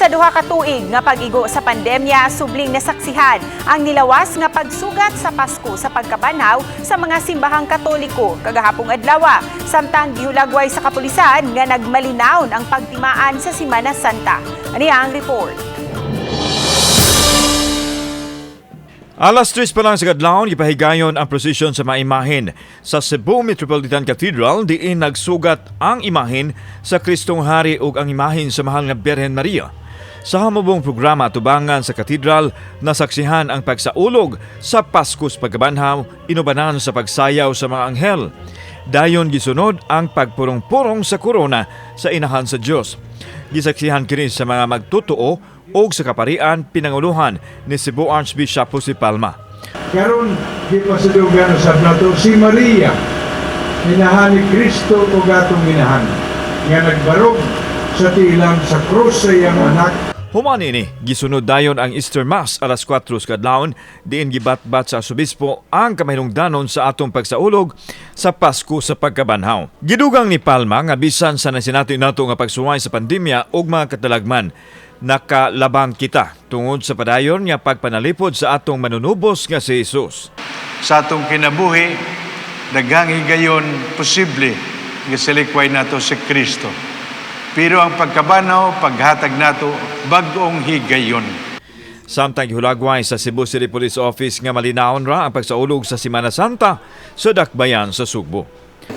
Sa 2 ka tuig nga pag-igo sa pandemya, subling nasaksihan ang nilawas nga pagsugat sa Pasko sa pagkabanhaw sa mga simbahang Katoliko kagahapong adlaw. Samtang gihulagway sa kapulisan nga nagmalinawon ang pagtimaan sa Simana Santa. Ani ang report. Alas 3 pa lang sa kadlawon, gipahigayon ang prosesyon sa mga imahen sa Cebu Metropolitan Cathedral, diin nagsugat ang imahen sa Kristong Hari ug ang imahen sa Mahal nga Birhen Maria. Sa hamubong programa tubangan sa katedral, nasaksihan ang pagsaulog sa Pasko sa Pagkabanhaw, inubanan sa pagsayaw sa mga anghel. Dayon gisunod ang pagpurong-purong sa korona sa inahan sa Dios. Gisaksihan kini sa mga magtotoo o sa kaparian pinanguluhan ni Cebu Archbishop Jose Palma. Karon gipasayloan usab nato si Maria, inahan ni Kristo ug atong inahan, nga nagbarog sa tiilan sa krus sa iyang anak. Human ini, gisunod dayon ang Easter Mass alas 4 sa kadlawon, diin gibatbat sa Arsobispo ang kamahinungdanon sa atong pagsaulog sa Pasko sa Pagkabanhaw. Gidugang ni Palma nga bisan sa nasinati nato nga pagsuway sa pandemya ug mga katalagman, nakalabang kita tungod sa padayon nga pagpanalipod sa atong Manunubos nga si Jesus. Sa atong kinabuhi, daghang higayon posible nga silikway nato si Kristo. Pero ang pagkabanhaw, paghatag nato bag-ong higayon. Samtang gihulagway sa Cebu City Police Office nga malinawon ra ang pagsaulog sa Simana Santa sa dakbayan sa Sugbo.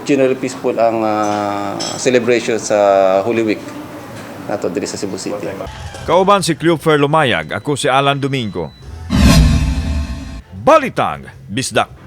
Generally peaceful ang celebration sa Holy Week nato diri sa Cebu City. Kauban si Cleofer Lumayag, ako si Alan Domingo. Balitang Bisdak.